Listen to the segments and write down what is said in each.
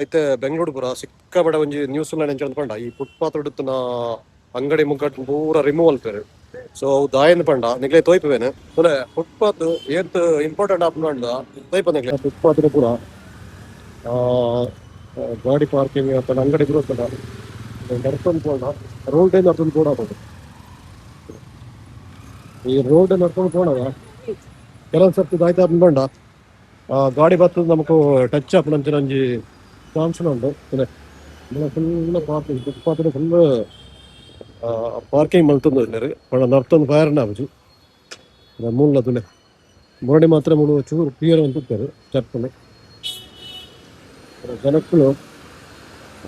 ಐತೆ ಬೆಂಗಳೂರು ಪುರ ಸಿಕ್ಕಾಪಟ್ಟೆ ಒಂಜಿ ನ್ಯೂಸ್ ಎಲ್ಲ ಎಂಚ ಪಂಡ ಈ ಫುಟ್ಪಾತ್ ಉಡುತ್ತನ ಅಂಗಡಿ ಮುಗ್ಗಟ್ಟು ಪೂರ ರಿಮೂವ್ ಅಲ್ಪೇರು. ಸೊ ಅವು ದಾಯನ್ ಪಂಡ ನಿಗ್ಲೇ ತೋಯ್ಪುವೇನು ತುಲೆ ಫುಟ್ಪಾತ್ ಏತ್ ಇಂಪಾರ್ಟೆಂಟ್ ಆಪುಂಡು ತೋಯ್ಪ ನಿಗ್ಲೆ ಫುಟ್ಪಾತ್ ಪೂರ ಗಾಡಿ ಪಾರ್ಕಿಂಗ್ ಅಥವಾ ಅಂಗಡಿ ಪೂರ ನಡ್ಕೊಂಡು ಪೋಂಡ ರೋಡ್ ನಡ್ಕೊಂಡು ಪೋಡ ಈ ರೋಡ್ ನಡ್ಕೊಂಡು ಪೋಣಗ ಕೆಲವೊಂದು ಸರ್ತಿ ದಾಯ್ತಾ ಪಂಡ ಗಾಡಿ ಬತ್ತದ ನಮಕ್ ಟಚ್ ಆಪುನಂಚಿನ ಒಂಜಿ ಚಾನ್ಸ್ ಉಂಡು. Full parking footpath full parking ಮಲ್ತೊಂದು ಪಂಡ ನರ್ತೊಂದು ಫೈರ್ ಆಪುಜಿ ಮೂಲ ತುಲೆ ಮುರಡಿ ಮಾತ್ರ ಮೂಲು ಚೂರು ಕ್ಲಿಯರ್ ಅಂತ ಸ್ಟೆಪ್ ಜನಕ್ಕಳು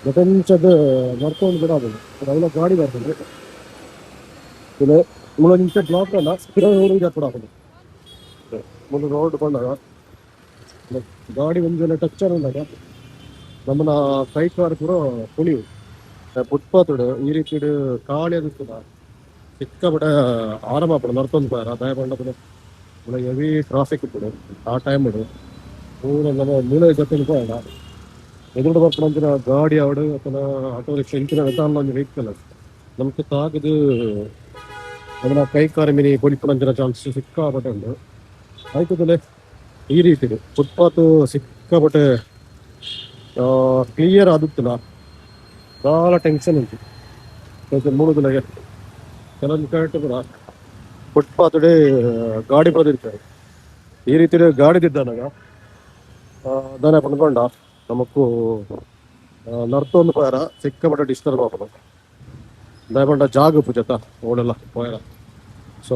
ಪ್ರಪಂಚದ ನಡ್ಕೊಂಡು ಬಿಡೋದು ಅವೆಲ್ಲ ಗಾಡಿ ಬರ್ತದೆ ತುಲೆ ಮೂಲ ನಿಮಿಷ ಬ್ಲಾಕ್ ಅಲ್ಲ ರೋಡ್ ಕೂಡ ಮೂಲು ರೋಡ್ ಬಂದಾಗ ಗಾಡಿ ಒಂದು ಟಚ್ ಆದಾಗ ನಮ್ಮನ್ನ ಕೈ ಕಾರ್ ಪೂರ ಪುಳಿಯು. ಫುಟ್ಪಾತ್ ಈ ರೀತಿ ಖಾಲಿ ಅದು ಸಿಕ್ಕಾಪಟ್ಟೆ ಆರಾಮ ಆಪುಂಡು ನರ್ತೊಂದು ಪೋಯೆರ ದಾಯೆ ಪಂಡ ಪೂರ ಹೆವಿ ಟ್ರಾಫಿಕ್ ಇಪ್ಪುಂಡು ಆ ಟೈಮ್ ಪೂರ ನಮ್ಮ ಮೂಲೆ ಜೊತೆಲಿ ಪೋಯೆಂಡ ಎದುರುಡು ಬರ್ಪುನಂಚಿನ ಗಾಡಿ ಆವಡ್ ಅತ್ತನ ಆಟೋ ರಿಕ್ಷಾ ಇಂಚಿನ ದಾಲ ಒಂಜಿ ವೆಹಿಕಲ್ ನಮಕ್ ತಾಗದ್ ನಮ್ಮನ ಕೈ ಕಾರ್ ಮಿನಿ ಪೊಲಿಪುನಂಚಿನ ಚಾನ್ಸ್ ಸಿಕ್ಕಾಪಟ್ಟೆ ಉಂಡು. ಆಯ್ತದಲೆ ಈ ರೀತಿ ಫುಟ್ಪಾತ್ ಸಿಕ್ಕಾಪಟ್ಟೆ ಕ್ಲಿಯರ್ ಆದಿತ್ತುನ ದಾಲ ಟೆನ್ಷನ್ ಉಂಟು ಮೂಲದೊಳಗೆ ಕೆಲವೊಂದು ಕರೆಕ್ಟ್ ಪೂರ ಫುಟ್ಪಾತ್ ಗಾಡಿ ಬರೋದಿರ್ತಾರೆ ಈ ರೀತಿ ಗಾಡಿ ದಿದ್ದಾನಾಗ ದಾನೆ ಪಂಡ್ಕೊಂಡ ನಮಕ್ಕು ನರ್ತೊಂದು ಪೋಯೆರ ಸಿಕ್ಕಾಪಟ್ಟೆ ಡಿಸ್ಟರ್ಬ್ ಆಪುಂಡು ದಾಯೆ ಪಂಡ ಜಾಗ ಉಪ್ಪುಜತ್ತ ಓಡೆಲ್ಲ ಪೋಯೆರ. ಸೊ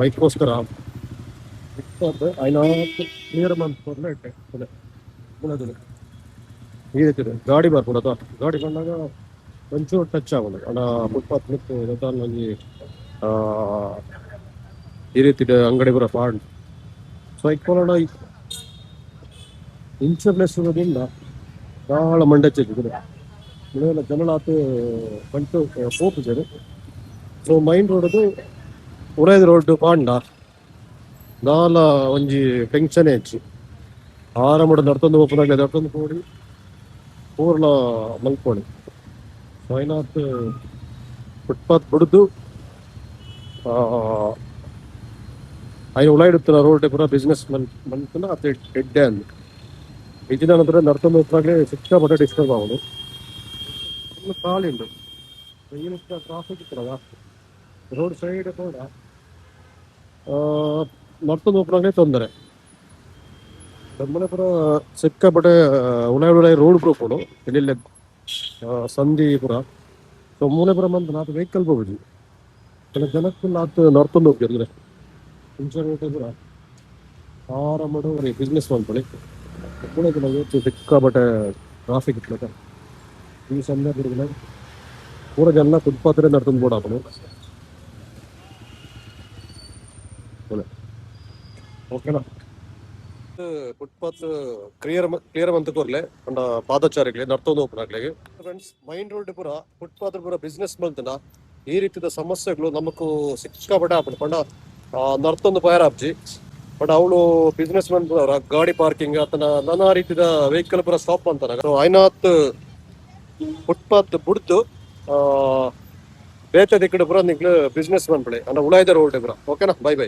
ಐಕ್ಕೋಸ್ಕರ ಫುಟ್ಪಾತ್ ಐನಾತ್ ಕ್ಲಿಯರ್ ಮನ್ಪುನ ಎಡ್ಡೆ ಮೂಲದೊಲೆ ಈ ರೀತಿ ಗಾಡಿ ಬರ್ಪುಂಡು ಗಾಡಿ ಬಂದಾಗ ಒಂಚೂರು ಟಚ್ ಆಪುಂಡು ಅಂಡ ಫುಟ್ಪಾತ್ ಮಿತ್ತ್ ಒಂಜಿ ಈ ರೀತಿ ಅಂಗಡಿ ಪೂರ ಪಾಡ್ಂಡ್. ಸೊ ಐಕ್ ಪೋಲಡ ಇಂಚ ಪ್ಲೇಸ್ ಇರೋದ್ರಿಂದ ದಾಳ ಮಂಡೆ ಮುಳೆಲ್ಲ ಜನಲಾತ್ ಬಂಟು ಪೋಪುಜೆರ್. So main road ಉಳಾಯ್ದ road ಪಾಂಡ ದಾಲ ಒಂಜಿ ಟೆನ್ಷನ್ ಹೆಚ್ಚು ಆರಾಮಡ್ ನಡ್ತೊಂದು ಪೋಪುನಾಗ್ಲೆ ನಡ್ತೊಂದು ಪೋಡಿ ಪೂರ್ಲ ಮಲ್ಪೊಳಿ. ಸೊ ಐನಾತ್ ಫುಟ್ಪಾತ್ ಬುಡ್ದು ಐನ ಉಳಾಯಿಡುತ್ತಿನ ರೋಡ್ ಪೂರ ಬಿಸ್ನೆಸ್ ಮನ್ಪುನ ಅತ್ ಎಡ್ಡೆ ಅಂದ್ ಇಜ್ಜಿಂಡ ನಂತರ ನಡ್ತೊಂದು ಪೋಪುನಾಗ್ಲೆ ಸಿಕ್ಕಾಪಟ್ಟೆ ಡಿಸ್ಟರ್ಬ್ ಆಪುಂಡು. ಫುಲ್ ಖಾಲಿ ಉಂಡು ಈ ಟ್ರಾಫಿಕ್ ಇತ್ತಲ್ಲ ರೋಡ್ ಸೈಡ್ ಕೂಡ ನಡ್ತೊಂದು ಪೋಪುನಾಗ್ಲೆ ತೊಂದರೆ. ನಮ್ಮನೆ ಪೂರ ಸಿಕ್ಕಾಪಟ್ಟೆ ಉಳಾಯಿ ಉಳಾಯಿ ರೋಡ್ ಪೂರ ಉಪ್ಪುಂಡು ಎಲ್ಲೆಲ್ಲ ಸಂಧಿ ಪೂರ. ಸೊ ಮೂಲೆ ಪೂರ ಮಂತ್ ನಾತ್ ವೆಹಿಕಲ್ ಪೋಪುಜಿ ಜನಕ್ಕುಲ ಆತ್ ನಡ್ತೊಂದು ಹೋಗ್ತಾರೆ ಇಂಚ ರೋಡ್ ಪೂರ ಆರಾಮಡ್ ಬಿಸ್ನೆಸ್ ಮನ್ಪೊಲಿ. ಸಿಕ್ಕಾಪಟ್ಟೆ ಟ್ರಾಫಿಕ್ ಇತ್ತಲಕ ಈ ಸಂದರ್ಭದಲ್ಲಿ ಪೂರ ಜನ ಫುಟ್ಪಾತ್ ನಡ್ತೊಂದು ಬೋಡಾಪುಂಡು. ಓಕೆನಾ footpath clear clear ಮಂತ್ ಕೊರ್ಲೆ ಪಂಡ ಪಾದಚಾರಿಗಳೇ ನಡ್ತೊಂದು ಹೋಗ್ನಾಗ್ಲೆಗ್ friends. Main road ಪೂರ ಫುಟ್ಪಾತ್ ಪೂರ ಬಿಸ್ನೆಸ್ ಮಲ್ತನ ಈ ರೀತಿದ ಸಮಸ್ಯೆಗಳು ನಮಕ್ ಸಿಕ್ಕಾಪಟ್ಟೆ ಆಪುಂಡು ಪಂಡ ನರ್ತೊಂದು ಪೋಯೆರ ಆಪುಜಿ ಬಟ್ ಅವಳು ಬಿಸ್ನೆಸ್ ಮನ್ ಗಾಡಿ ಪಾರ್ಕಿಂಗ್ ಅತನ ನಾನಾ ರೀತಿದ ವೆಹಿಕಲ್ ಪೂರ ಸ್ಟಾಪ್ ಮಂತನ. ಸೊ ಐನಾತ್ ಫುಟ್ಪಾತ್ ಬುಡ್ದು ಬೇತೆ ದಿಕ್ಕಡ್ ಪೂರ ನಿಕ್ಲು ಬಿಸ್ನೆಸ್ ಮನ್ಪೊಲಿ ಅಂಡ ಉಳಾಯ್ದ ರೋಡ್ ಪೂರ. ಓಕೆನಾ, ಬೈ ಬೈ.